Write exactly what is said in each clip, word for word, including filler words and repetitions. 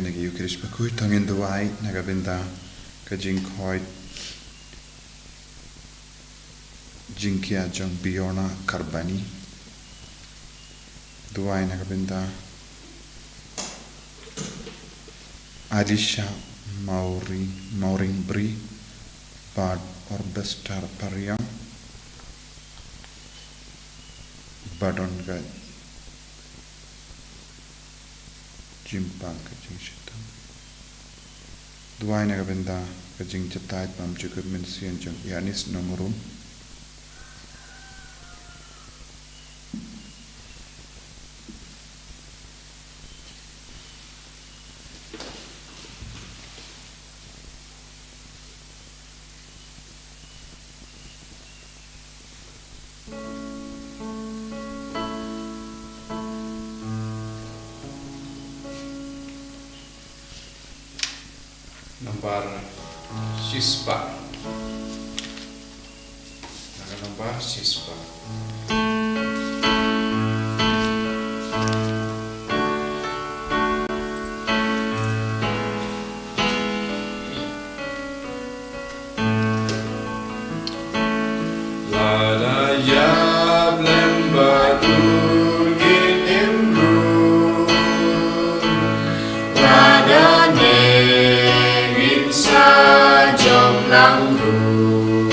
Na ka Eucharist bakhuid, to ngin duwai na ka bynta ka jingkhoit jingkhia jong Biorna Karbani. Duwai na ka bynta Alisha Mauri, Mauring Bri, bad Orbester Pariang, ba don ka jingpang ka jingshitom. Duwai na ka bynta ka jingjatai bymjukut mynsiem jong Yanis Nongrum. Nambar shispah. Naka nambar shispah. Lada ïap lem bad u ngin im ruh. Lada ne ngin sa jop lang ruh.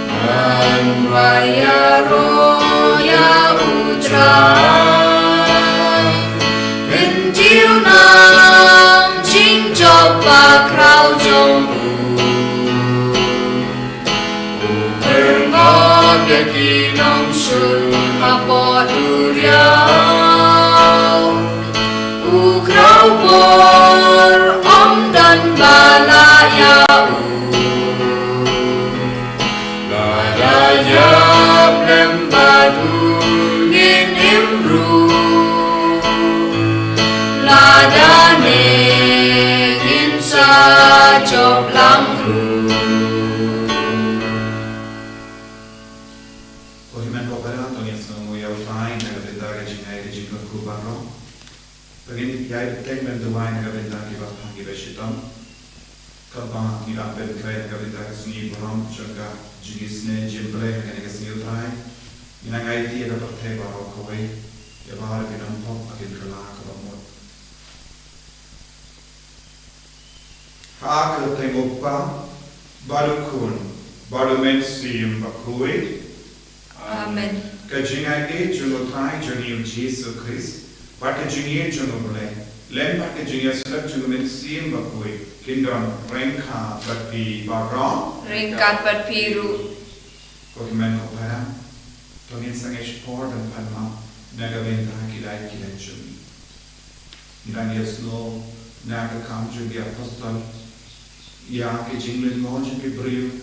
Ngan wai ïaroh ïa U Trai. Pyndiaw nang jingjop bakhraw jong u. U pyrngot ïa ki nongshun hapoh duriaw. U khraw bor, ym don ba lah ïa u. Lada ïap lem bad u ngin im ruh. Lada ne ngin sa jop lang ruh. Ko hynmen ko para, to ngin sngewnguh ïa U Trai na ka bynta ka jingai ka jingkyrkhu baroh. To ngin ïai bteng ban duwai na ka bynta kiba pang kiba shitom. Kaba ngi la pynkhreh na ka bynta ka sngi burom jong ka jingisynei jingblei ha kane ka sngi, U Trai, ngi nang aiti ïa ka pyrthei baroh kawei, ïa baroh ki nongpop ba kin kylla kaba mut. Ha ka kyrteng U Kpa, bad U Khun, bad U Mynsiem Bakhuid. Amen. Ka jingaiei jong U Trai jong ngi U Jisu Khrist, bad ka jingïeit jong U Blei, lem bad ka jingïasyllok jong U Mynsiem Bakhuid, kin don ryngkat bad phi baroh. Ryngkat bad phi ruh. Ko hynmen ko para, to ngin sangeh shipor ban pan map na ka bynta ki lait ki lait jong ngi. Ngi dang ïohsngew na ka kam jong ki apostol ïa ka jinglyngngoh jong ki briew,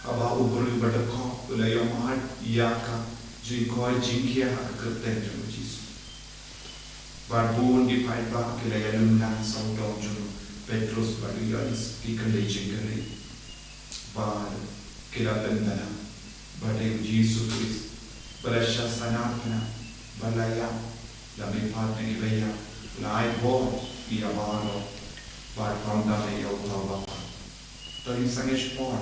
haba u briew ba dkhot u la ïohmad ïa ka jingkhoit jingkhia ha ka kyrteng jong U Jisu. Bad bun ki paidbah ki la ïalum lang sawdong jong u Petrus bad u Ïoannis, ki kynlei jingkynrih. Bad ki la pynbna ba dei U Jisu Khrist ba la shah saiñaid pynah, ba la ïap, la mihpat na kiba ïap, la ai bor ïa baroh, bad pynbna ïa uta uba pang. To ngin sangeh shipor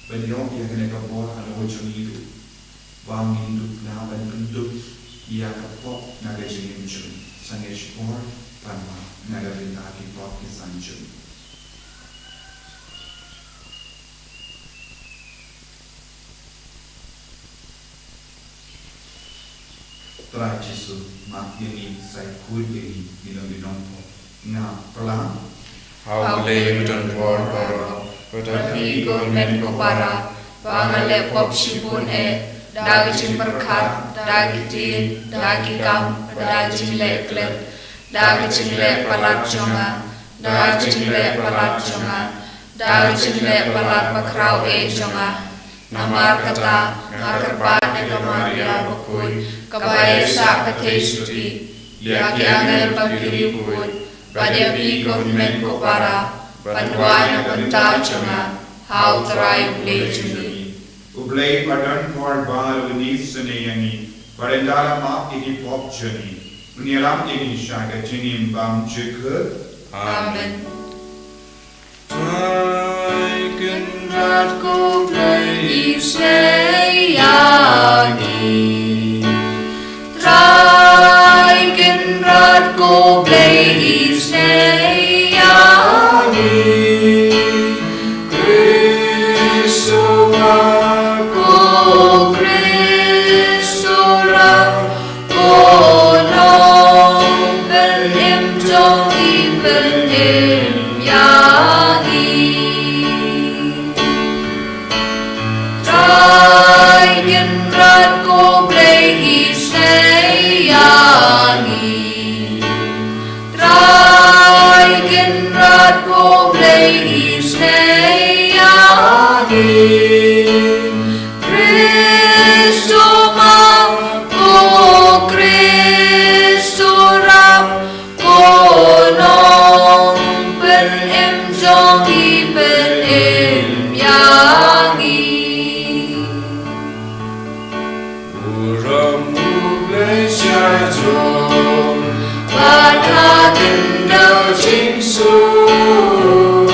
ban ïoh ïa kane ka bor halor jong ngi ruh, ba ngin dup na ban pyndup ïa ka pop na ka jingim jong ngi. Sangeh shipor ban map na ka bynta ki pop ki san jong ngi. Trai Jisu, map ïa ngi, sa khuid ïa ngi, ngi long ki nongpop. Nga plang. Ha U Blei uba don bor baroh, bad ha phi ko hynmen ko para, ba nga leh pop shibun eh, da ka jingpyrkhat, da ka ktien, da ki kam, da ka jingleh klet, da ka jingleh palat jong nga, da ka jingleh palat jong nga, da ka jingleh palat bakhraw eh jong nga. Namar kata, nga kyrpad ïa ka Maria bakhuid, kaba ïaisah ka theisotti, ïa ki angel bad ki riewkhuid, bad ïa phi ko hynmen ko para, ban duwai na ka bynta jong nga ha U Trai U Blei jong ngi. U Blei ba don bor, ba un isynei ïa ngi, bad un da la map ïa ki pop jong ngi. Ngi ïalam ïa ngi sha ka jingim bymjukut. Amen. Trai Kynrad ko Blei isynei ïa ngi. Trai Kynrad ko Blei isynei ïa ngi. Khrist u wan, ko Khrist u wan, ko Nongpynim jong ngi, pynim ïa ngi. Trai Kynrad ko Blei isynei ïa ngi. Trai Kynrad ko Blei isynei ïa ngi. Khrist u wan, ko Khrist u wan, ko Nongpynim jong ngi, pynim ïa ngi. Burom U Blei sha jong, bad ha khyndew jingsuk.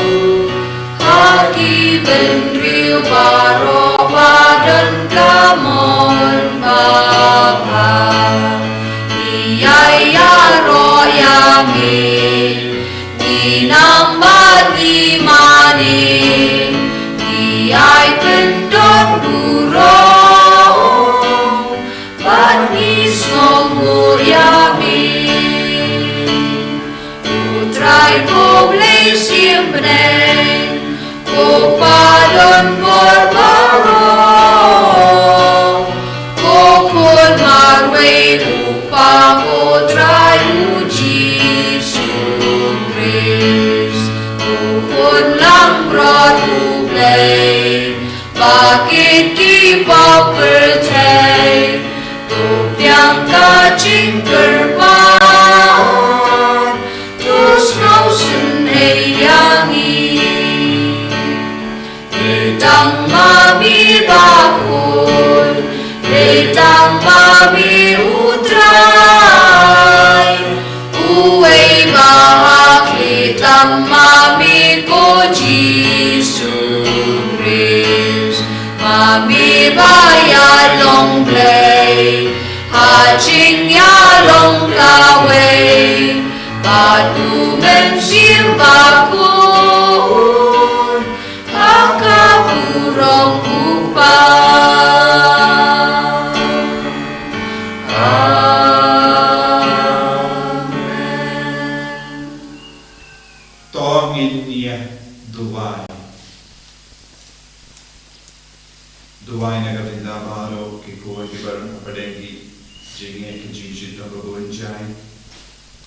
Ha ki bynriew baroh ba don ka mon babha. Ngi ïai ïaroh ïa me, ngi nang bad ngi mane, ngi ïai pyndon burom, bad ngi sngewnguh ïa me. U Trai ko Blei shim bneng, ko Pa don bor baroh, ko Khun marwei u Kpa ko Trai U Jisu Khrist, ko Khun langbrot U Blei, ba kit ki bapyrthei, to pdiang ka jingkyrpad, to sngewsynei ïa ngi. Lei tang ma me Bakhun, lei tang ma me U Trai, uwei ba hak, lei tang ma me ko Jisu Khrist, ma me ba ïalong Blei ha jingïalong kawei, bad U Mynsiem Bakhuid, ha ka burom U Kpa. Amen. To ngin ïa duwai. Duwai na ka bynta baroh ki khun kiba don hapdeng ki jingeh ki jingshitom babun jai.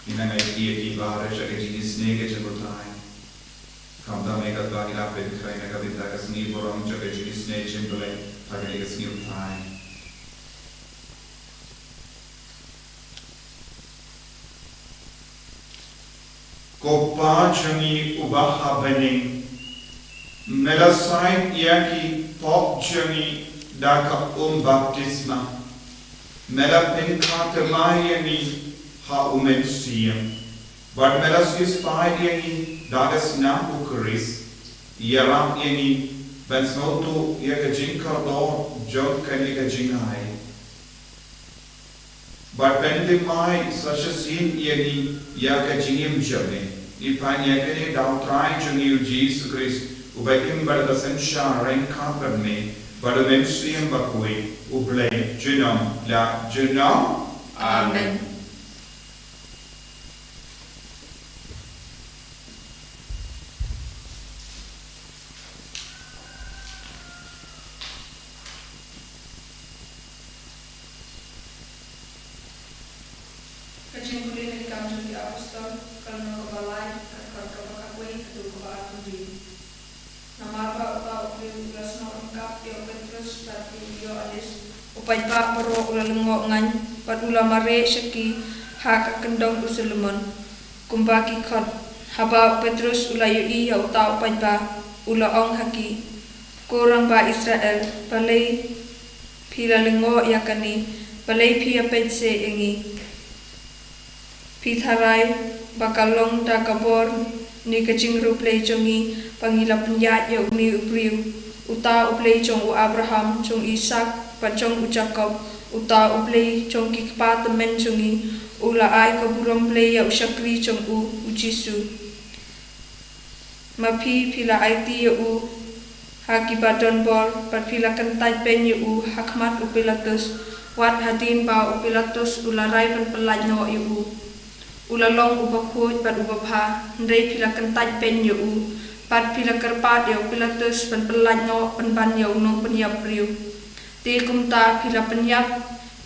Ngi nang ai ïa ki baroh sha ka jingisynei ka jingkuthai. Khamtam ïa kata ngi la pynkhreh na ka bynta ka sngi burom jong ka jingisynei jong U Blei ha kane ka sngi U Trai. Ko Pa jong ngi uba ha bneng, me la said ïa ki pop jong ngi da ka um baptisma. Me la pynkha thymmai ïa ngi ha U Mynsiem. Bad me la siewspah ïa ngi da ka snam U Khrist. Ïarap ïa ngi ban sngewthuh ïa ka jingkordor jong kane ka jingai. Bad pynthymmai sa shisien ïa ngi ïa ka jingim jong me. Ngi pan ïa kane da U Trai jong ngi U Jisu Khrist, uba im bad uba synshar ryngkat bad me bad U Mynsiem Bakhuid, U Blei junom la junom. Amen. Ka jingpule na ki Kam jong ki Apostol, ka lynnong kaba lai, ka dkhot kaba khatwei haduh kaba arphew wei. Namar ba uta u briew u la snoh ryngkat ïa u Petrus bad ïa u Ïoannis, u paidbah baroh u la lyngngoh ngaiñ bad u la mareh sha ki ha ka kyndong u Solomon. Kumba ki khot, haba u Petrus u la ïohi ïa uta u paidbah, u la ong ha ki, Ko rangbah Israel, balei phi la lyngngoh ïa kane? Balei phi ïa peit seh ïa ngi? Phi tharai ba ka long da ka bor ne ka jingriewblei jong ngi ba ngi la pynïaid ïa une u briew, uta u Blei jong u Abraham, jong u Isaak, bad jong u Jakob, uta u Blei jong ki kpa tymmen jong ngi, u la ai ka burom blei ïa u shakri jong u, u Jisu. Ma phi, phi la aiti ïa u ha kiba don bor, bad phi la kyntait beiñ ïa u ha khmat u Pilatus, wat hadien ba u Pilatus u la rai ban pyllait noh ïa u. U la long uba khuid bad uba bha, hynrei phi la kyntait beiñ ïa u, bad phi la kyrpad ïa u Pilatus ban pyllait noh pynban ïa u nongpynïap briew. Te kumta phi la pynïap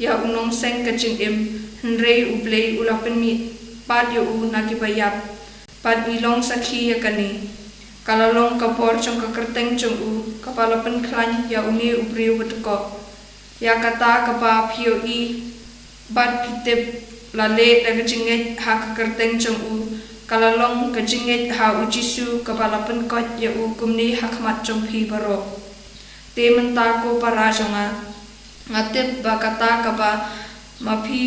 ïa u nongseng ka jingim, hynrei U Blei u la pynmih pat ïa u na kiba ïap. Bad ngi long sakhi ïa kane. Ka la long ka bor jong ka kyrteng jong u, kaba la pynkhlaiñ ïa une u briew badkoh. Ïa kata kaba phi ïohi bad phi tip la leh da ka jingngeit ha ka kyrteng jong u, ka la long ka jingngeit ha u Jisu kaba la pynkoit ïa u kumne ha khmat jong phi baroh. Te mynta ko para jong nga, nga tip ba kata kaba ma phi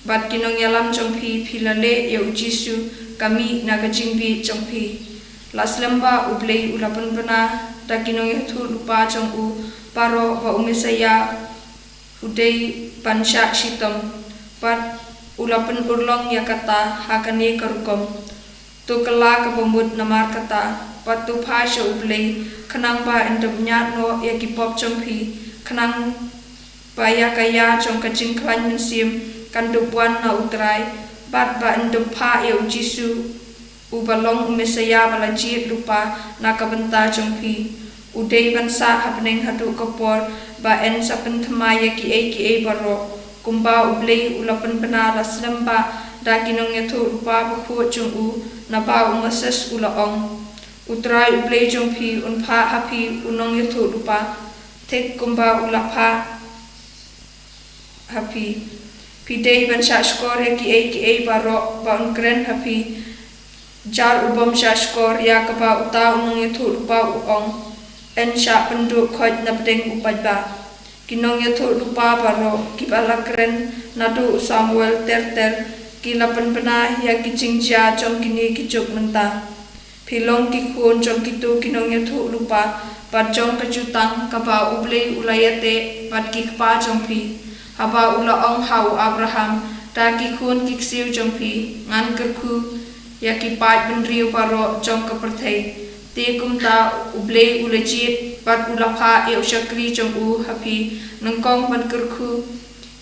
bad ki nongïalam jong phi phi la leh ïa u Jisu ka mih na ka jingbieit jong phi. La slem bha U Blei u la pynbna da ki nongïathuhlypa jong u baroh ba u Messaïah u dei ban shah shitom, bad u la pynurlong ïa kata ha kane ka rukom. To kylla kaba mut namar kata, bad to phai sha U Blei, khnang ba yn dup ñiad noh ïa ki pop jong phi, khnang ba ïa ka ïa jong ka jingkhlaiñ mynsiem kan dup wan na U Trai, bad ba yn dup phah ïa u Jisu, uba long u Messaïah ba la jied lypa na ka bynta jong phi. U dei ban sah ha bneng haduh ka por ba yn sa pynthymmai ïa kiei kiei baroh, kumba U Blei u la pynbna la slem bha da ki nongïathuhlypa bakhuid jong u, naba u Moses u la ong, U Trai U Blei jong phi un phah ha phi u nongïathuhlypa, thik kumba u la phah ha phi. Phi dei ban shah shkor ïa kiei kiei baroh ba un kren ha phi. Jar u bym shah shkor ïa kaba uta u nongïathuhlypa u ong, yn shah pynduh khoit na pdeng u paidbah. Ki nongïathuhlypa baroh kiba la kren naduh u Samuel ter ter, ki la pynbna ïa ki jingjia jong kine ki juk mynta. Phi long ki khun jong kito ki nongïathuhlypa, bad jong ka jutang kaba U Blei u la ïateh bad ki kpa jong phi, haba u la ong ha u Abraham, da ki khun ki ksiew jong phi ngan kyrkhu ïa ki paid bynriew baroh jong ka pyrthei. Te kumta U Blei u la jied bad u la phah ïa u shakri jong u ha phi, nyngkong ban kyrkhu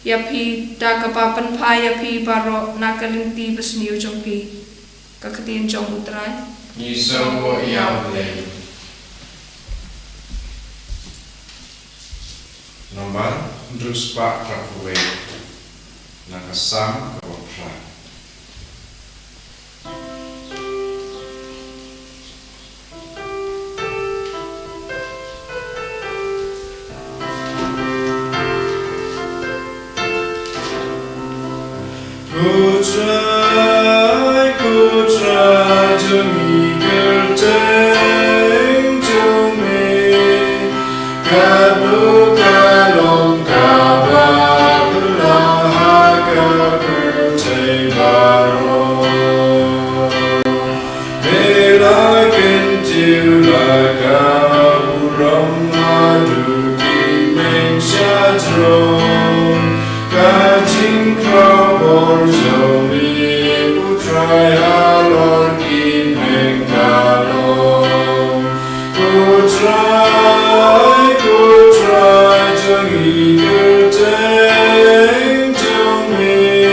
ïa phi, da kaba pynphai ïa phi baroh na ka lynti basniew jong phi. Ka ktien jong U Trai. Ngi sngewbha ïa U Blei. Namar hynriew spah phra phew wei, na ka Salm kaba phra. Ko Trai, ko Trai, jong ngi kyrteng jong me, katno ka long kaba phylla ha ka pyrthei baroh. Me la kyntiew la ka burom haduh ki meng sha throne. Ka jingkhraw bor jong me, ko Trai, halor ki meng ka long. Ko Trai, ko Trai, jong ngi kyrteng jong me,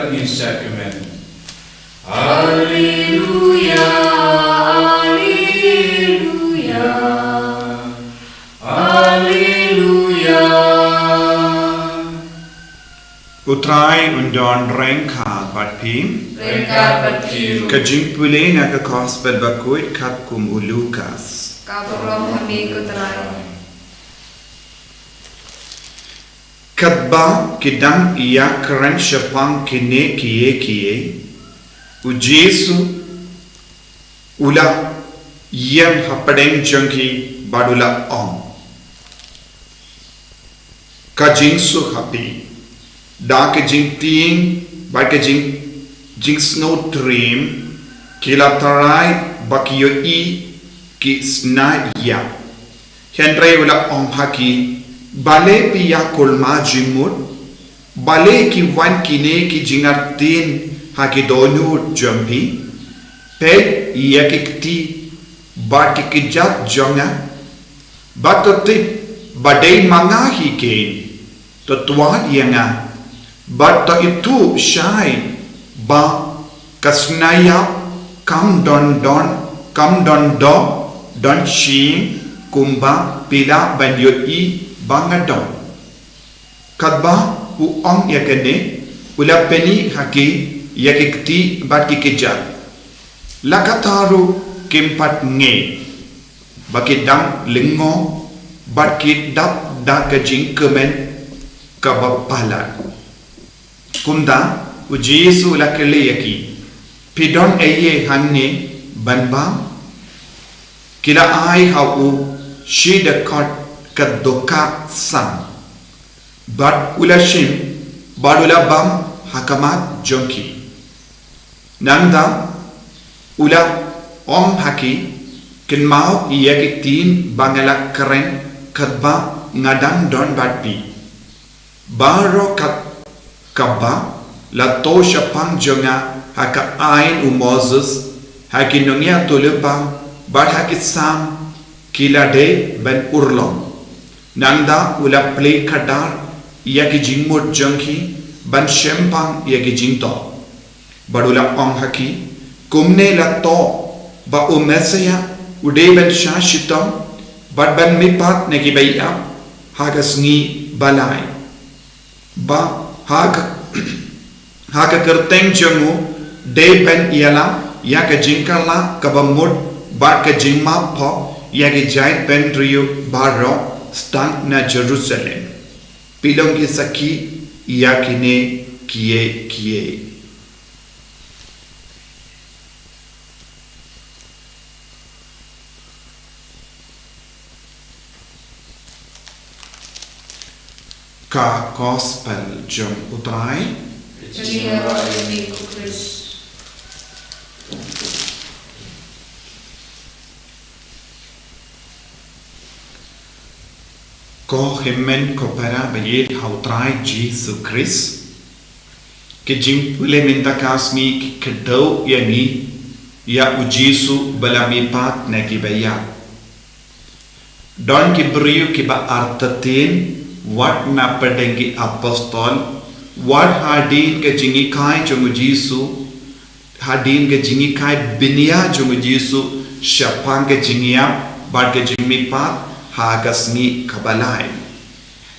Ngin shad ïa me. Alleluia, alleluia, alleluia. U Trai un don ryngkat bad phi. Ryngkat bad phi ruh. Ka jingpule na ka Gospel bakhuid katkum u Lukas. Ka burom ha me ko Trai. Katba ki dang ïakren shaphang kine kiei kiei, u Jisu u la ïeng hapdeng jong ki bad u la ong, ka jingsuk ha phi. Da ka jingtieng bad ka jing, jingsngewtriem ki la tharai ba ki ïohi ki sngewthuh ïa. Hynrei u la ong ha ki, balei phi ïa kulmar jingmut? Balei ki wan kine ki jingartatien ha ki dohnud jong phi? Peit ïa ki kti bad ki kjat jong nga. Bad to tip ba dei ma nga hi kein. To twad ïa nga bad to ithuh shai ba ka sngewthuh ïa kam don don, kam don doh, don shyieng kumba phi lah ban ïohi ba nga don. Katba u ong ïa kane, u la pyni ha ki ïa ki kti bad ki kjat. La katta ruh kim pat ngeit ba ki dang lyngngoh bad ki dap da ka jingkmen kaba palat. Kumta u Jisu u la kylli ïa ki, phi don ei ei hangne ban bam? Ki la ai ha u shi dkhot ka dohkha sam. Bad u la shim bad u la bam ha khmat jong ki. Nangta u la ong ha ki, kynmaw ïa ki ktien ba nga la kren katba nga dang don bad phi. Baroh kat kaba la thoh shaphang jong nga ha ka aiñ u Moses, ha ki nongïathuhlypa bad ha ki sam, ki la dei ban urlong. Nangta u la plie khadar ïa ki jingmut jong ki ban shemphang ïa ki jingthoh. Bad u la ong ha ki, kumne la thoh ba u Messaïah u dei ban shah shitom bad ban mihpat na ki baïap ha ka sngi ba lai. Ba ha ka, ha ka kyrteng jong u dei ban ïalam ïa ka jingkylla kaba mut bad ka jingmap pop ïa ki jaitbynriew baroh stad na Jerusalem. Phi long ki sakhi ïa kine kiei kiei. Ka Gospel jong u Trai. Ka jingïaroh ïa me ko Khrist. Ko hynmen ko para ba ïeit ha u Trai Jisu Khrist. Ki jingpule mynta ka sngi ki kdew ïa ngi ïa u Jisu ba la mihpat na ki baïap. Don ki briew kiba artatien, wat na pdeng ki apostol, wat hadien ka jinghikai jong u Jisu, hadien ka jinghikai bniah jong u Jisu shaphang ka jingïap bad ka jingmihpat ha ka sngi kaba lai.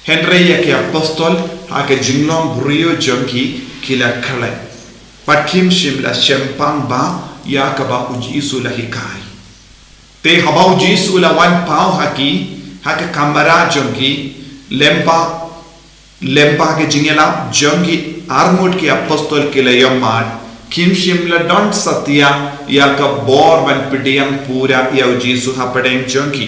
Hynrei ïa ki apostol ha ka jinglong briew jong ki ki la khlem, bad kim shym la shemphang bha ïa kaba u Jisu u la hikai. Te haba u Jisu u la wan paw ha ki ha ka kamra jong ki, lyngba, lyngba ka jingïalap jong ki arngut ki apostol ki la ïohmad, kim shym la don satia ïa ka bor ban pdiang pura ïa u Jisu hapdeng jong ki.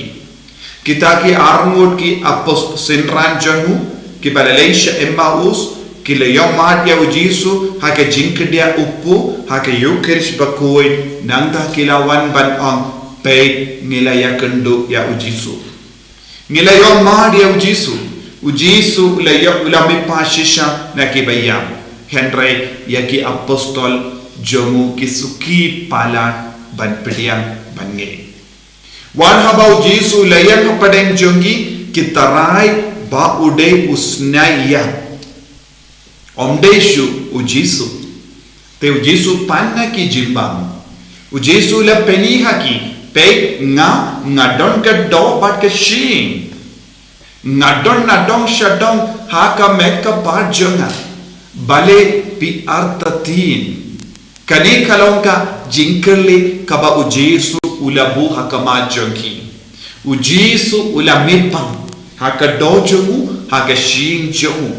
Kita ki arngut ki apostol synran jong u, kiba la leit sha Emmaus, ki la ïohmad ïa u Jisu ha ka jingkdiah u kpu ha ka Ïukharist bakhuid, nangta ki la wan ban ong, peit, ngi la ïakynduh ïa u Jisu. Ngi la ïohmad ïa u Jisu. U Jisu u la ïoh, u la mihpat shisha na ki baïap. Hynrei ïa ki apostol jong u ki suki palat ban pdiang ban ngeit. Wat haba u Jisu u la ïeng hapdeng jong ki, ki tharai ba u dei u snier ïa. Ym dei shuh u Jisu. Te u Jisu pan na ki jingbam. U Jisu la pyni ha ki, peit nga, nga don ka doh bad ka shyieng. Nga don nadong shadong ha ka met ka par jong nga. Balei phi artatien? Kane ka long ka jingkylli kaba u Jisu u la buh ha khmat jong ki. U Jisu u la mihpat ha ka doh jong u, ha ka shyieng jong u.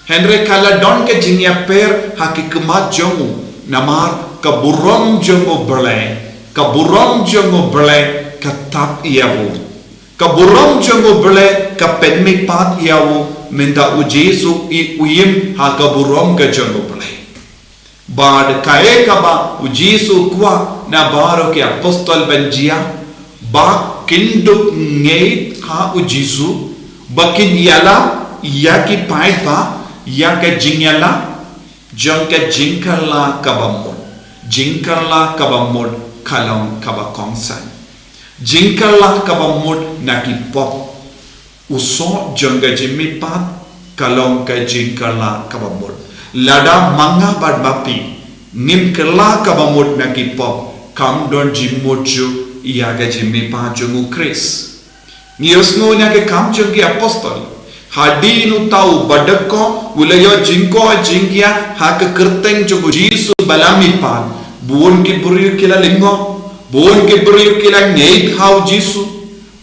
Hynrei ka la don ka jingïapher ha ki khmat jong u, namar ka burom jong u Blei, ka burom jong u Blei ka tap ïa u. Ka burom jong u Blei ka pynmihpat ïa u, mynta u Jisu i u im ha ka burom ka jong u Blei. Bad kaei kaba u Jisu kwah na baroh ki apostol ban jia, ba kin dup ngeit ha u Jisu, ba kin ïalap ïa ki paidbah ïa ka jingïalap jong ka jingkylla kaba mut. Jingkylla kaba mut ka long kaba kongsan. Jingkylla kaba mut na ki pop. U soh jong ka jingmihpat ka long ka jingkylla kaba mut. Lada ma nga bad ma phi ngim kylla kaba mut na ki pop, kam don jingmut shuh ïa ka jingmihpat jong u Khrist. Ngi ïohsngew na ka kam jong ki apostol. Hadien uta u badkoh u la ïoh jingkoit jingkhiah ha ka kyrteng jong u Jisu ba la mihpat, bun ki briew ki la lyngngoh, bun ki briew ki la ngeit ha u Jisu.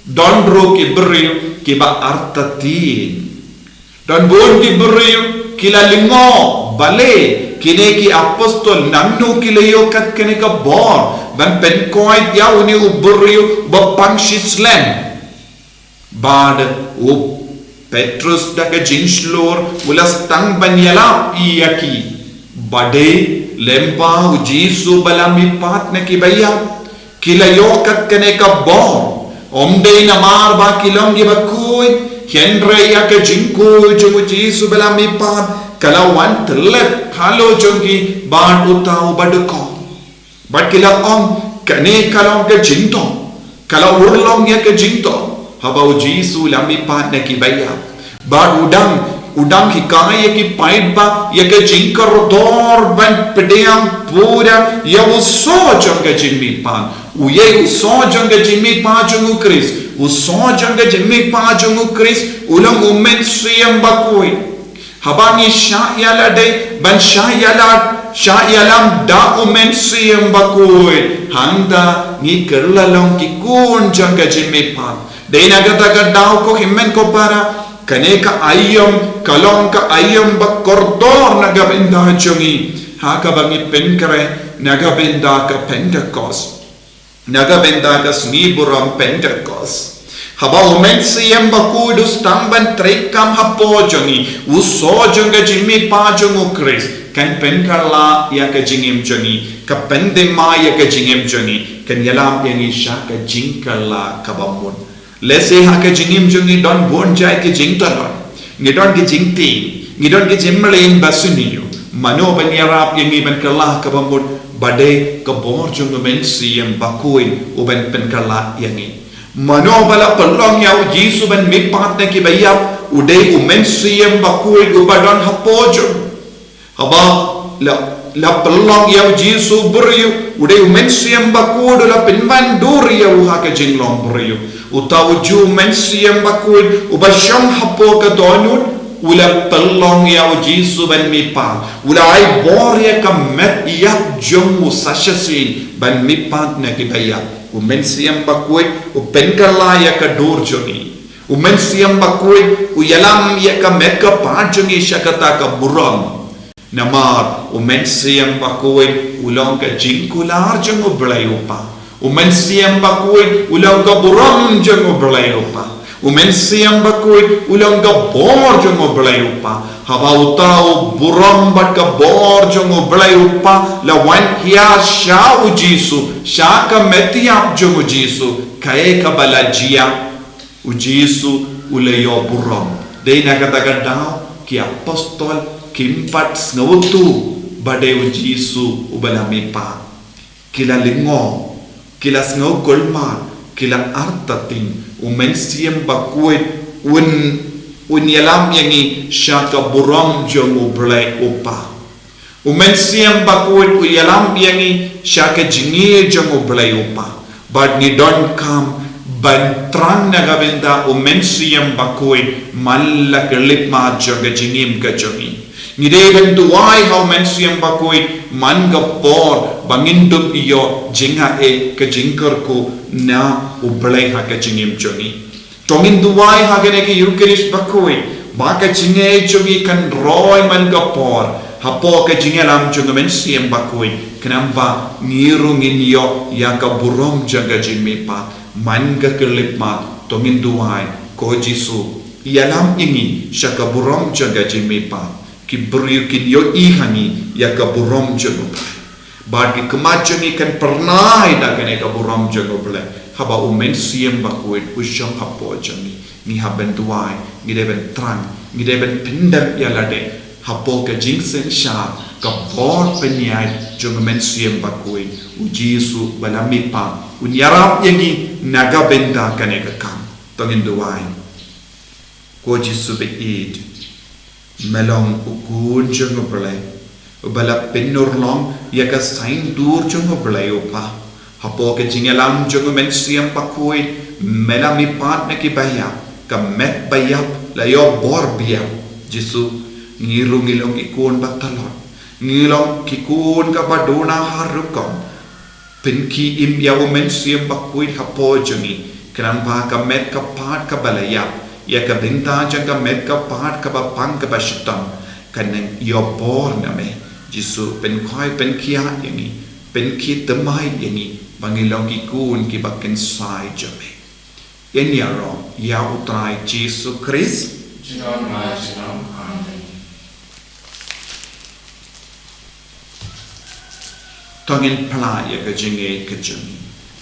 Don ruh ki briew kiba artatien. Don bun ki briew ki la lyngngoh, balei kine ki apostol, nangno ki la ïoh kat kane ka bor ban pynkoit ïa une u briew ba pang shi slem? Bad u Petrus da ka jingshlur u la sdang ban ïalap ïa ki. Ba dei lyngba u Jisu ba la mihpat na kiba ïap ki la ïoh kat kane ka bor. Ym dei namar ba ki long kiba khuid, hynrei ïa ka jingkhuid jong u Jisu ba la mihpat ka la wan tylli halor jong ki bad uta u badkoh. Bad ki la ong, kane ka long ka jingthoh. Ka la urlong ïa ka jingthoh haba u Jisu u la mihpat na kiba ïap. Bad u dang, u dang hikai ïa ki paidbah ïa ka jingkordor ban pdiang pura ïa u soh jong ka jingmihpat. U ïa u soh jong ka jingmihpat jong u Khrist. U soh jong ka jingmihpat jong u Khrist u long u Mynsiem Bakhuid. Haba ngi shah ïalade ban shah ïalade, shah ïalam da u Mynsiem Bakhuid, hangta ngi kylla long ki khun jong ka jingmihpat. Dei na kata ka daw, ko hynmen ko para, kane ka aïom ka long ka aïom ba kordor na ka bynta jong ngi, ha kaba ngi pynkhreh na ka bynta ka Pentekost, na ka bynta ka sngi burom Pentekost. Haba u Mynsiem Bakhuid u sdang ban treikam hapoh jong ngi, u soh jong ka jingmihpat jong u Khrist kan pynkylla ïa ka jingim jong ngi, kan pynthymmai ïa ka jingim jong ngi, kan ïalam ïa ngi sha ka jingkylla kaba mut. Lehse ha ka jingim jong ngi don bun jait ki jingtynrai. Ngi don ki jingtieng, ngi don ki jingmlien ba sniew. Mano ban ïarap ïa ngi ban kylla kaba mut? Ba dei ka bor jong u Mynsiem Bakhuid u ban pynkylla ïa ngi. Mano ba la pynlong ïa u Jisu ban mihpat na kiba ïap? U dei u Mynsiem Bakhuid uba don hapoh jong. Haba la, la pynlong ïa u Jisu briew, u dei u Mynsiem Bakhuid u la pynwandur ïa u ha ka jinglong briew. Uta u ju Mynsiem Bakhuid uba shong hapoh ka dohnud u la pynlong ïa u Jisu ban mihpat. U la ai bor ïa ka met ïap jong u sa shisien ban mihpat na kiba ïap. U Mynsiem Bakhuid u pynkylla ïa ka dur jong ngi. U Mynsiem Bakhuid u ïalam ïa ka met ka par jong ngi sha kata ka burom. Namar u Mynsiem Bakhuid u long ka jingkular jong u Blei u Kpa. U Mynsiem Bakhuid u long ka burom jong u Blei u Kpa. U Mynsiem Bakhuid u long ka bor jong u Blei u Kpa. Haba uta u burom bad ka bor jong u Blei u Kpa la wan hiar sha u Jisu, sha ka met ïap jong u Jisu, kaei kaba la jia? U Jisu u la ïoh burom. Dei na kata ka daw ki apostol kim pat sngewthuh ba dei u Jisu uba la mihpat. Ki la lyngngoh, ki la sngew kulmar, ki la artatien. U Mynsiem Bakhuid un, un ïalam ïa ngi sha ka burom jong u Blei u Kpa. U Mynsiem Bakhuid u ïalam ïa ngi sha ka jingïeit jong U Blei U Kpa. Bad ngi donkam ban thrang na ka bynta U Mynsiem Bakhuid man la ka lipmat jong ka jingim ka jong ngi. Ngi dei ban duwai ha U Mynsiem Bakhuid man ka por ba ngin dup ïoh jingaiei, ka jingkyrkhu na U Blei ha ka jingim jong ngi. To ngin duwai ha kane ka Eucharist Bakhuid ba ka jingaiei jong ngi kan roi man ka por hapoh ka jingïalam jong U Mynsiem Bakhuid, khnang ba ngi ruh ngin ïoh ïa ka burom jong ka jingmihpat man ka khyllipmat. To ngin duwai, ko Jisu, ïalam ïa ngi sha ka burom jong ka jingmihpat. Ki briew kin ïohi ha ngi ïa ka burom jong U Blei. Bad ki khmat jong ngi kan pyrnai da kane ka burom jong U Blei haba U Mynsiem Bakhuid u shong hapoh jong ngi. Ngi hap ban duwai, ngi dei ban thrang, ngi dei ban pyndem ïa lade hapoh ka jingsynshar ka bor pynïaid jong U Mynsiem Bakhuid. U Jisu ba la mihpat un ïarap ïa ngi na ka bynta kane ka kam. To ngin duwai. Ko Jisu ba ïeit, me long U Khun jong U Blei uba la pynurlong ïa ka saiñdur jong U Blei U Kpa. Hapoh ka jingïalam jong U Mynsiem Bakhuid me la mihpat na ki baïap, ka met baïap la ïoh bor biang. Jisu, ngi ruh ngi long ki khun ba tlot, ngi long ki khun kiba duna ha rukom. Pynkhie im ïa U Mynsiem Bakhuid hapoh jong ngi, khnang ba ka met ka phad kaba la ïap ïa ka bynta jong ka met ka phad kaba pang kaba shitom kan nang ïoh bor na me. Jisu, pynkhoi pynkhiah ïa ngi, pynkhie thymmai ïa ngi ba ngi long ki khun kiba kynsai jong me. Ïa ngi ïaroh ïa U Trai Jisu Khrist. Junom la junom. Amen. To ngin phla ïa ka jingngeit ka jong ngi.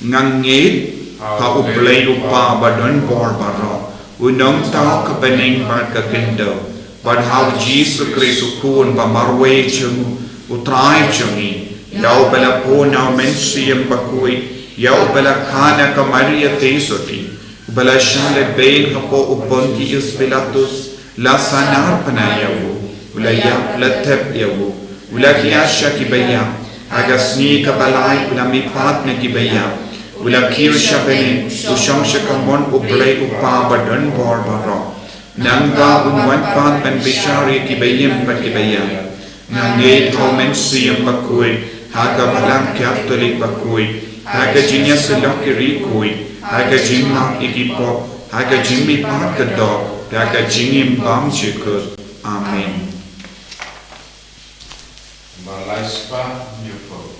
Nga ngeit ha U Blei U Kpa ba don bor baroh, u nongthaw ka bneng bad ka khyndew, bad ha U Jisu Khrist U Khun ba marwei jong u, U Trai jong ngi, ïa uba la bun na U Mynsiem Bakhuid, ïa uba la kha na ka Maria Theisotti, uba la shah lehbeiñ hapoh u Pontius Pilatus, la sahnarphna ïa u, u la ïap, la thep ïa u, u la kyiad sha ki baïap, ha ka sngi kaba lai u la mihpat na ki baïap, u la kiew sha bneng, u shong sha kamon U Blei U Kpa ba don bor baroh. Nangta un wan pat ban bishar ïa ki baïap bad ki baïap. Nga ngeit ha U Mynsiem Bakhuid, ha ka Balang Katholik bakhuid, ha ka jingïasyllok ki riewkhuid, ha ka jingmap ïa ki pop, ha ka jingmihpat ka doh, ha ka jingim bymjukut. Amen. Ba lai spah hynñiew phew.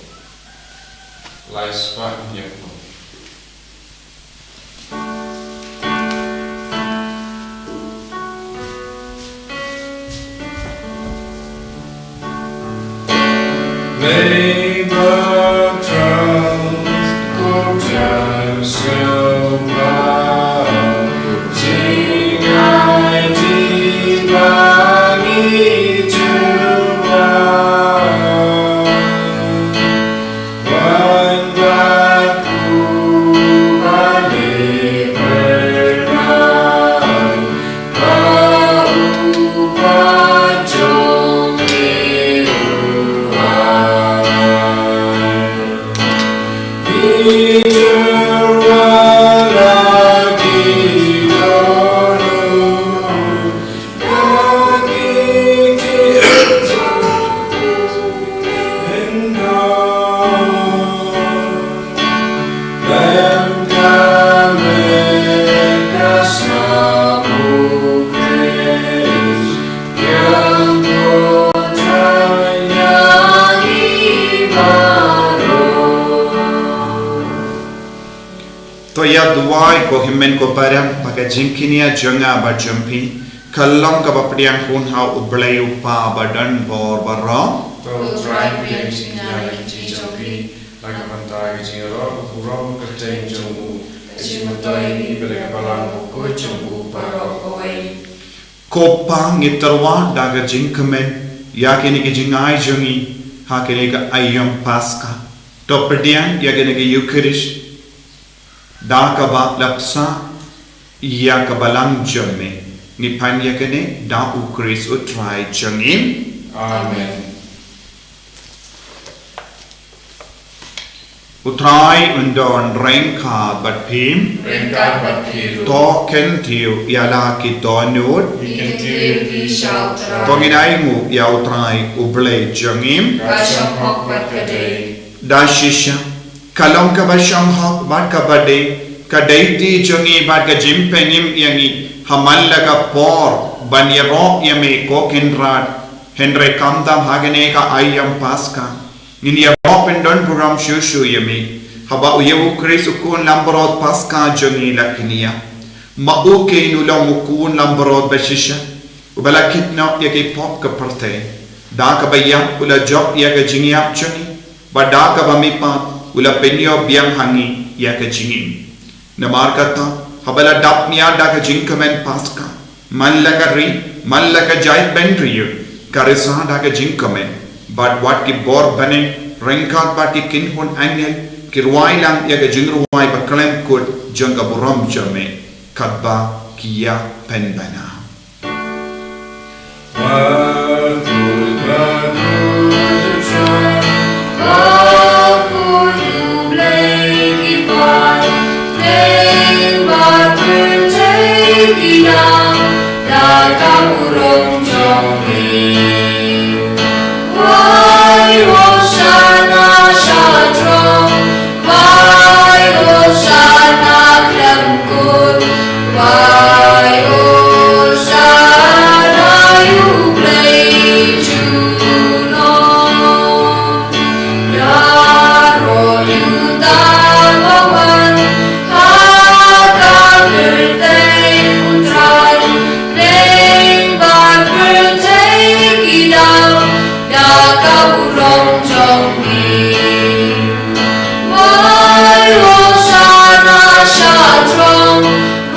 Lai spah hynñiew phew. May the crowd go down so loud, sing mighty Bani to God. To ïa duwai ko hynmen ko para, ba ka jingkñia jong nga bad jong phi kan long kaba pdiang hun ha U Blei U Kpa ba don bor baroh. To U Trai pdiang jingkñia na ka kti jong phi, na ka bynta ka jingïaroh ka burom ka kyrteng jong u, ka jingmyntoi ïa ngi bad ka balang bakhuid jong u baroh kawei. Ko Pa, ngi tyrwa da ka jingkmen ïa kine ki jingai jong ngi ha kane ka aïom Paska. To pdiang ïa kane ka Eucharist da kaba la bsa ïa ka balang jong me. Ngi pan ïa kane da U Khrist U Trai jong ngi. Amen. U Trai un don ryngkat bad phi. Ryngkat bad phi ruh. To kyntiew ïa la ki dohnud. Ngi kyntiew ïa phi sha U Trai. To ngin ainguh ïa U Trai U Blei jong ngi. Ka shong hok bad ka dei. Da shisha, ka long kaba shong hok bad kaba dei, ka dei ti jong ngi bad ka jingpynim ïa ngi, ha man la ka por ban ïaroh ïa me ko Kynrad, hynrei khamtam ha kane ka aïom Paskha. Ngin ïaroh pyndon burom shuh shuh ïa me, haba u ïa U Khrist u khun langbrot Paskha jong ngi la kynnoh. Ma u kein u long u khun langbrot ba shisha, uba la kit noh ïa ki pop ka pyrthei. Da kaba ïap u la jop ïa ka jingïap jong ngi, bad da kaba mihpat u la pynïoh biang ha ngi ïa ka jingim. Namar kata, haba la dap nia da ka jingkmen Paskha, man la ka ri, man la ka jaitbynriew, ka risa da ka jingkmen, bad wat ki bor bneng, ryngkat bad ki kynhun angel, ki rwai lang ïa ka jingrwai ba khlem kut jong ka burom jong me, katba ki ïa pynbna. Why, Hosanna, khlem kut. Why, Hosanna, ïa U Blei junom. Ïaroh ïa uta uba wan ha ka pyrthei U Trai, bneng bad pyrthei ki dap da ka burom jong ngi. Why, Hosanna sha throne.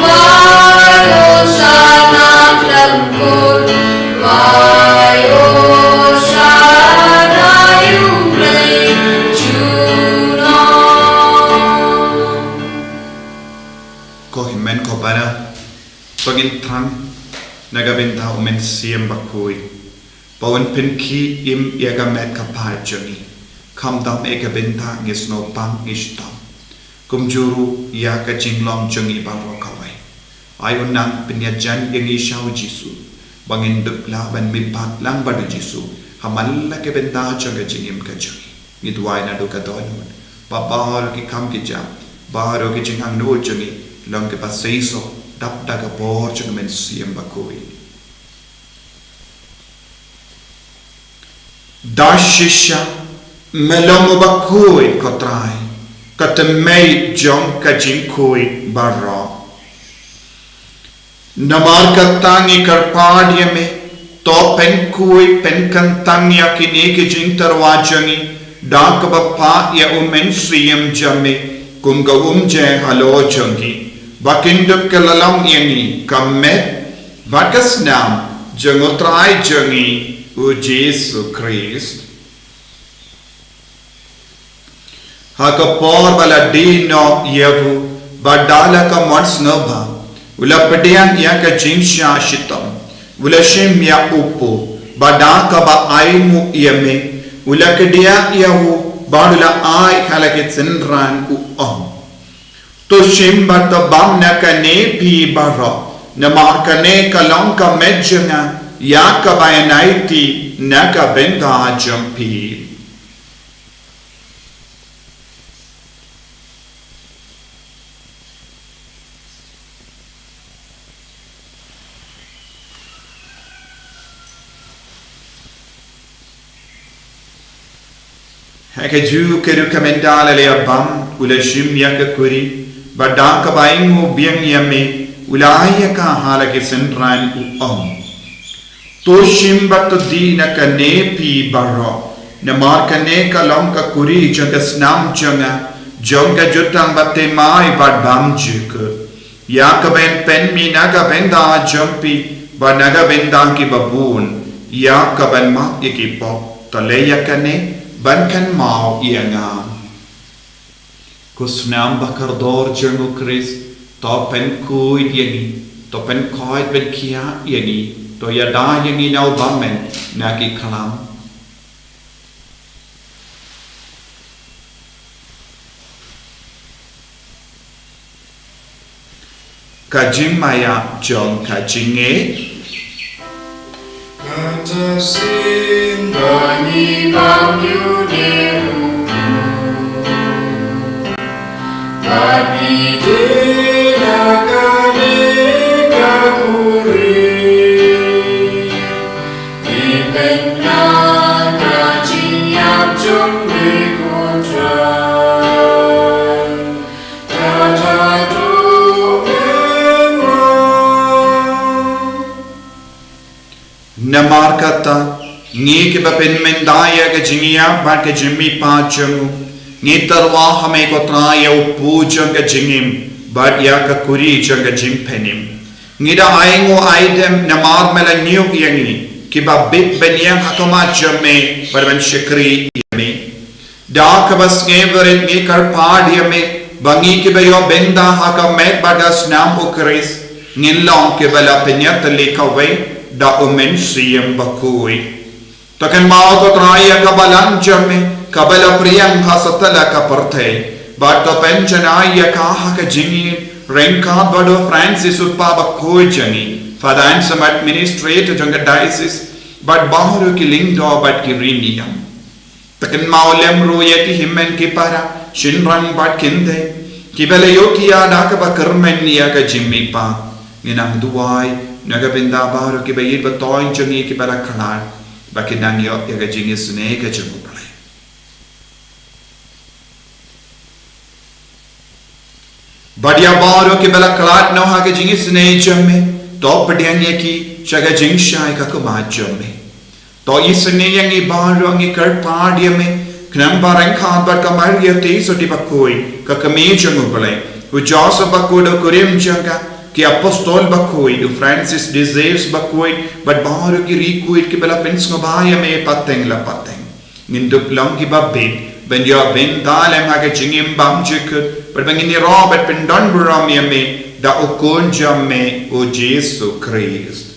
Why, Hosanna khlem kut. Why, Hosanna ïa U Blei junom. Ko hynmen ko para, to ngin thrang na ka bynta U Mynsiem Bakhuid, ba un pynkhih im ïa ka met ka phad jong ngi. Khamtam ïa ka bynta ngi sngewbang ngi shitom, kumjuh ruh ïa ka jinglong jong ngi baroh kawei. Ai un nang pynïajan ïa ngi sha U Jisu, ba ngin dup lah ban mihpat lang bad U Jisu ha man la ka bynta jong ka jingim ka jong ngi. Ngi duwai naduh ka dohnud ba baroh ki kam ki jam, baroh ki jingangnud jong ngi long kiba seisoh dap da ka bor jong U Mynsiem Bakhuid. Da shisha, me long uba khuid ko Trai, ka tynmei jong ka jingkhuid baroh. Namar kata ngi kyrpad ïa me, to pynkhuid pynkyntang ïa kine ki jingtyrwa jong ngi da kaba phah ïa U Mynsiem jong me kum ka umjai halor jong ngi, ba kin dup kyllon ïa ngi ka met bad ka snam jong U Trai jong ngi U Jisu Khrist. Ha ka por ba la die noh ïa u, bad da la ka mon sngewbha u la pdiang ïa ka jingshah shitom, u la shim ïa u pop, bad da kaba ainguh ïa me u la kdiah ïa u, bad u la ai ha la ki synran, u ong: To shim bad to bam na kane phi baroh, namar kane ka long ka met jong nga ïa kaba yn aiti na ka bynta jong phi. Ha kajuh ka rukom, ynda la ïa bam, u la shim ïa ka kuri, bad da kaba ainguh biang ïa me u la ai ïa ka ha la ki synran, u ong: To shim bad to die na kane phi baroh, namar kane ka long ka kuri jong ka snam jong nga, jong ka jutang bad thymmai bad bymjukut, ïa kaban pynmih na ka bynta jong phi bad na ka bynta kiba bun, ïa kaban map ïa ki pop. To leh ïa kane ban kynmaw ïa nga. Ko snam ba kordor jong U Khrist, to pynkhuid ïa ngi, to pynkhuid pynkhiah ïa ngi, to ïada ïa ngi na u bymman na ki khlam. Ka jingmaïa jong ka jingngeit. Kata sien ba ngi bam ïa u Blei, ba ngi dei na kane ka khuri, ngi pynïap ka jingïap jong me ko Trai. Namar kata, ngi kiba pynmynda ïa ka jingïap bad ka jingmihpat jong u, ngi tyrwa ha me ko Trai ïa u pu jong ka jingim bad ïa ka khuri jong ka jingpynim. Ngi da ainguh aidem namar me la ñiuh ïa ngi kiba bit ban ïeng ha khmat jong me bad ban shakri ïa me. Da kaba sngewrit ngi kyrpad ïa me ba ngi kiba ïoh bynta ha ka met bad ka snam u Khrist, ngin long kiba la pynïatylli kawei da u Mynsiem Bakhuid. To kynmaw ko Trai ïa ka balang jong me kaba la pdiang ha satlak ka pyrthei, bad to pynjanai ïa ka ha ka jingïeit ryngkat bad u Francis u Pa Bakhuid jong ngi, Father Anselm, Administrator jong ka Diocese, bad baroh ki lyngdoh bad ki riewniam. To kynmaw lem ruh ïa ki hynmen ki para, shynrang bad kynthei, kiba la ïoh ki ïa da kaba kyrmen ïa ka jingmihpat. Ngi nang duwai na ka bynta baroh kiba ïeit ba thoiñ jong ngi kiba la khlad, ba kin nang ïoh ïa ka jingisynei ka jong u Blei. Bad ïa baroh kiba la khlad noh ha ka jingisynei jong me, to pdiang ïa ki sha ka jingshai ka khmat jong me. To isynei ïa ngi baroh, ngi kyrpad ïa me, khnang ba ryngkat bad ka Maria Theisotti Bakhuid, ka kmie jong u Blei, u Joseph Bakhuid u kurim jong ka, ki apostol bakhuid, u Francis de Sales Bakhuid, bad baroh ki riewkhuid kiba la pynsngewbha ïa me pateng la pateng, ngin dup long kiba bit ban ïoh bynta lem ha ka jingim bymjukut, bad ba ngin ïaroh bad pyndonburom ïa me da u Khun jong me u Jisu Khrist.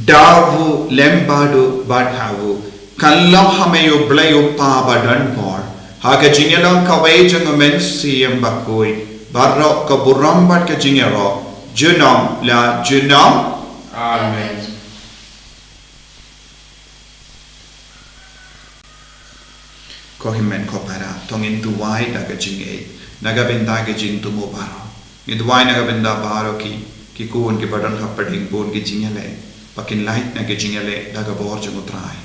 Da u lem bad u bad ha u, kan long ha me u Blei u Pa badonbor, ha ka jingïalong kawei jong u Mynsiem Bakhuid, baroh ka burom bad ka jingïaroh, junom la junom. Amen. Ko hynmen ko para, to ngin duwai da ka jingngeit na ka bynta ka jingthmu baroh. Ngin duwai na ka bynta baroh ki, ki khun kiba don hapdeng bun ki jingïaleh, ba kin lait na ki jingïaleh da ka bor jong u Trai.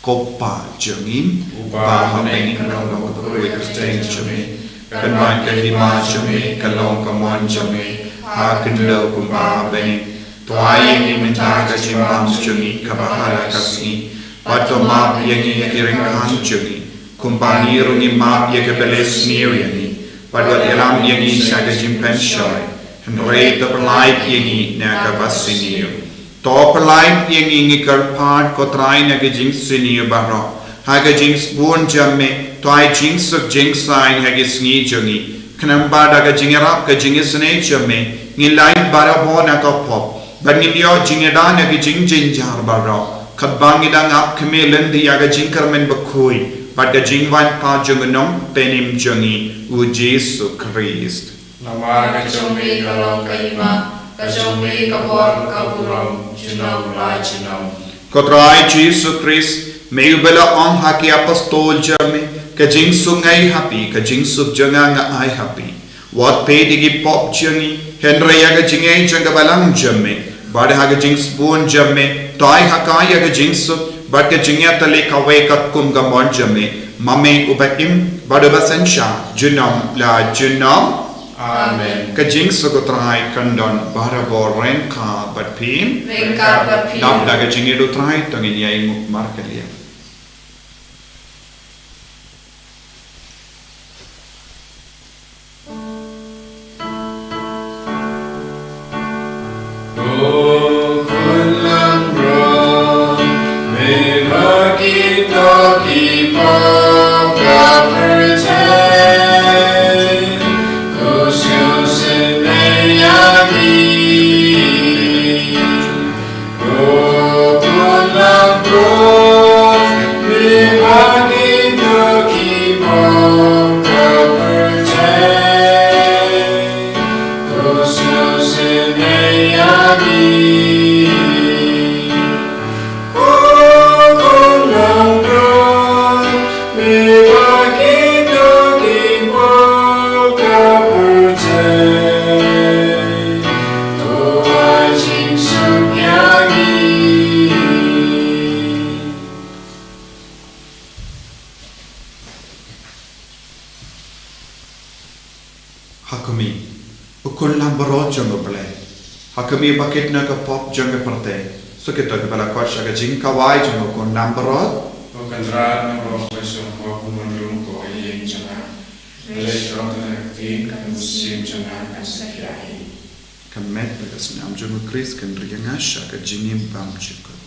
Ko Pa jong ngi uba ha bneng, ka long ka kyrteng jong me, kan wan ka hima jong me, ka long ka mon jong me ha khyndew kumba ha bneng. To ai ïa ngi mynta ka jingbam jong ngi kaba ha la ka sngi, bad to map ïa ngi ïa ki ryngkat jong ngi, kumba ngi ruh ngi map ïa kiba leh sniew ïa ngi, bad wat ïalam ïa ngi sha ka jingpynshoi, hynrei to pyllait ïa ngi na kaba sniew. To pyllait ïa ngi, ngi kyrpad ko Trai, na ka jingsniew baroh, ha ka jingsbun jong me, to ai jingsuk jingsaiñ ha ki sngi jong ngi, khnang ba da ka jingïarap ka jingisynei jong me, ngin lait barabor na ka pop, bad ngin ïoh jingïada na ki jingjynjar baroh, katba ngi dang ap khmih lynti ïa ka jingkyrmen bakhuid bad ka jingwan pat jong u Nongpynim jong ngi, u Jisu Khrist. Namar ka jong me ka long ka hima, ka jong me ka bor, ka burom, junom la junom. Ko Trai Jisu Khrist, me uba la ong ha ki apostol jong me, ka jingsuk nga ai ha phi, ka jingsuk jong nga nga ai ha phi. Wat peit ïa ki pop jong ngi, hynrei ïa ka jingngeit jong ka balang jong me. Bad ha ka jingsbun jong me, to ai ha ka ïa ka jingsuk bad ka jingïatylli kawei katkum ka mon jong me, ma me uba im bad uba synshar, junom la junom. Amen. Ka jingsuk u Trai kan don barabor ryngkat bad phi. Ryngkat bad phi. Dap da ka jingïeit u Trai, to ngin ïainguh markylliang. Ko Khun Langbrot, me ba ki doh ki pop ka pyrthei, to sngewsih me ïa ngi. Ko Khun Langbrot, me ba ki doh ki pop Kmie, u khun langbrot jong U Blei. Ha kmie ba kit na ka pop jong ka pyrthei. Sa kito kiba la khot sha ka jingkawai jong u khun langbrot. Ko Kynrad, nang ro ka shong ko, kumno ruh ko ïing jong nga. Leit sha ka kti, ka mynsiem jong nga kan sa pynïaid. Ka met bad ka snam jong U Khrist kan ri ïa nga sha ka jingim bymjukut.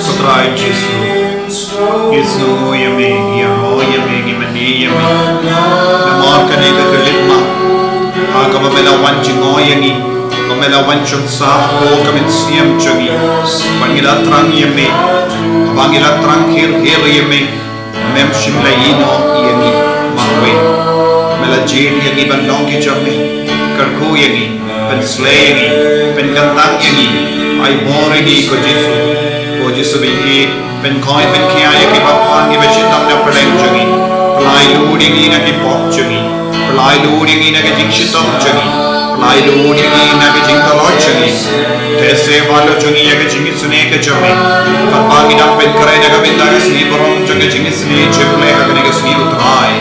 Ko Trai Jisu, ngi sngewnguh ïa me, ngi ïaroh ïa me, ngi mane ïa me. Namar kane ka khyllipmat, ha kaba me la wan jngoh ïa ngi, ba me la wan shong sah ha ka mynsiem jong ngi. Ba ngi la thrang ïa me, ba ngi la thrang khir khir ïa me. Mem shym la ïehnoh ïa ngi marwei. Me la jied ïa ngi ban long ki jong me. Kyrkhu ïa ngi, pynsleh ïa ngi, pynkyntang ïa ngi. Ai bor ïa ngi ko Jisu. Ko Jisu ba ïeit, pynkoit pynkhia ïa ki bapang ki ba shitom na pdeng jong ngi. Pynlait lut ïa ngi na ki pop jong ngi. Pynlait lut ïa ngi na ka jingshitom jong ngi. Pynlait lut ïa ngi na ka jingtlot jong ngi. Te seh baroh jong ngi ïa ka jing isynei ka jong me. Kyrpad ngi dang pynkhreh na ka bynta ka sngi burom jong ka jingisynei jong me ha kane ka sngi ko Trai.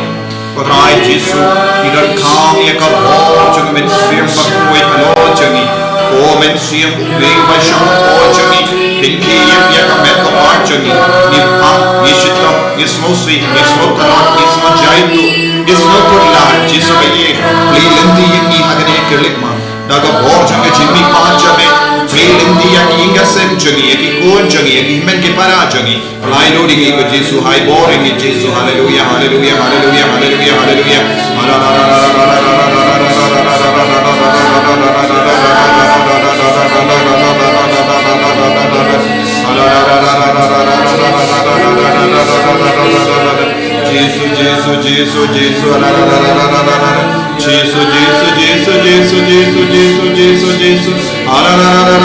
Ko Trai Jisu, ngi donkam ïa ka bor jong ka mynsiem bakhuid halor jong ngi. Ko mynsiem u Blei ba shong halor jong ngi. Pynkhih ïa ka met ka phad jong ngi. Ngi phah, ngi shitom, ngi sngewsih, ngi sngewtynnat, ngi sngewjai tuh, ngi sngewkhuslai, Jisu ba ïeit, plie lynti ïa ngi ha kane ka khyllipmat. Da ka bor jong ka jingmihpat jong me, plie lynti ïa ki ïing ki sem jong ngi, ïa ki khun jong ngi, ïa ki hynmen ki para jong ngi. Pynlait lut ïa ngi ko Jisu, ai bor ïa ngi Jisu, haleluya, haleluya, haleluya, haleluya, haleluya. Jisu, Jisu, Jisu, Jisu, Jisu, ala, ala, ala. Jisu, Jisu, Jisu, Jisu, Jisu, Jisu, Jisu, Jisu. Ala, ala, ala.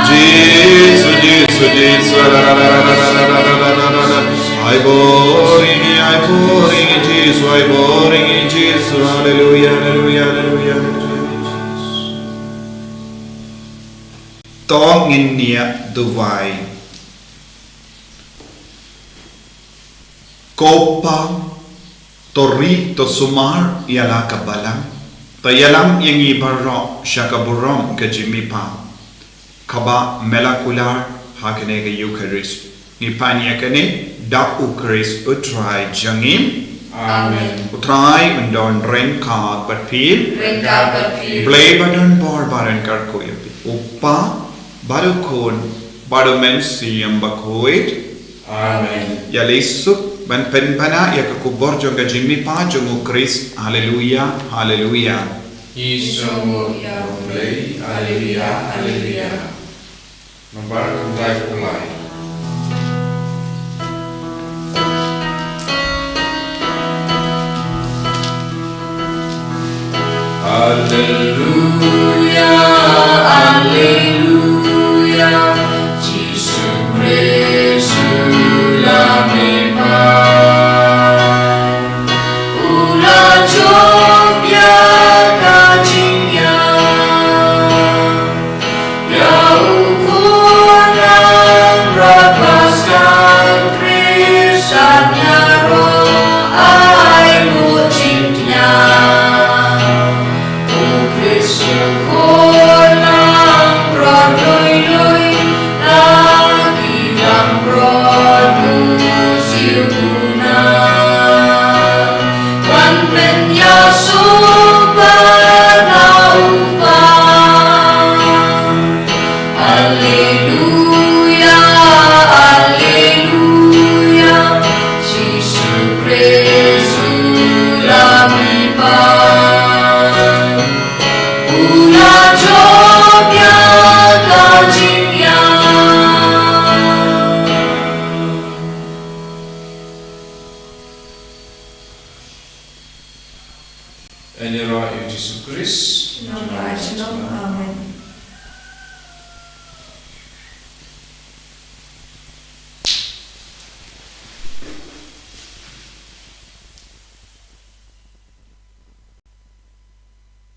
Jisu, Jisu, Jisu, ala, ala, ala. Ai bor ïa ngi, ai bor ïa ngi, Jisu, ai bor ïa ngi, Jisu. Haleluya, haleluya, haleluya, haleluya. To ngin ïa duwai. Ko Pa, to ri, to sumar ïa la ka balang. To ïalam ïa ngi baroh sha ka burom ka jingmihpat kaba me la kular ha kane ka Eukharist. Ngi pan ïa kane da U Khrist U Trai jong ngi. Amen. U Trai un don ryngkat bad phi. Ryngkat bad phi. Blei ba don bor ba ryngkat kyrkhu ïa phi. U Pa, bad U Khun, bad U Mynsiem Bakhuid. Amen. Ïa lei suk Ban pynbna ïa ka khubor jong ka jingmihpat jong u Khrist. Haleluya, haleluya. Ïa U Blei, haleluya, haleluya. Nambar khyndai phew lai. Alleluia, alleluia, Jisu Khrist u la mihpat. U la jop ïa ka jingïap. Ïa u khun langbrot ba sdang Khristan ïaroh ai nguh jingkñia. U Khrist u khun langbrot lui lui na ki langbrot u siew u na. Wan pynïasoh bad na u Kpa. Alleluia, alleluia, Jisu Khrist u la mihpat. U la jop ïa ka jingïap. Ïaroh ïa u Jisu Khrist. Nongpynim, amen.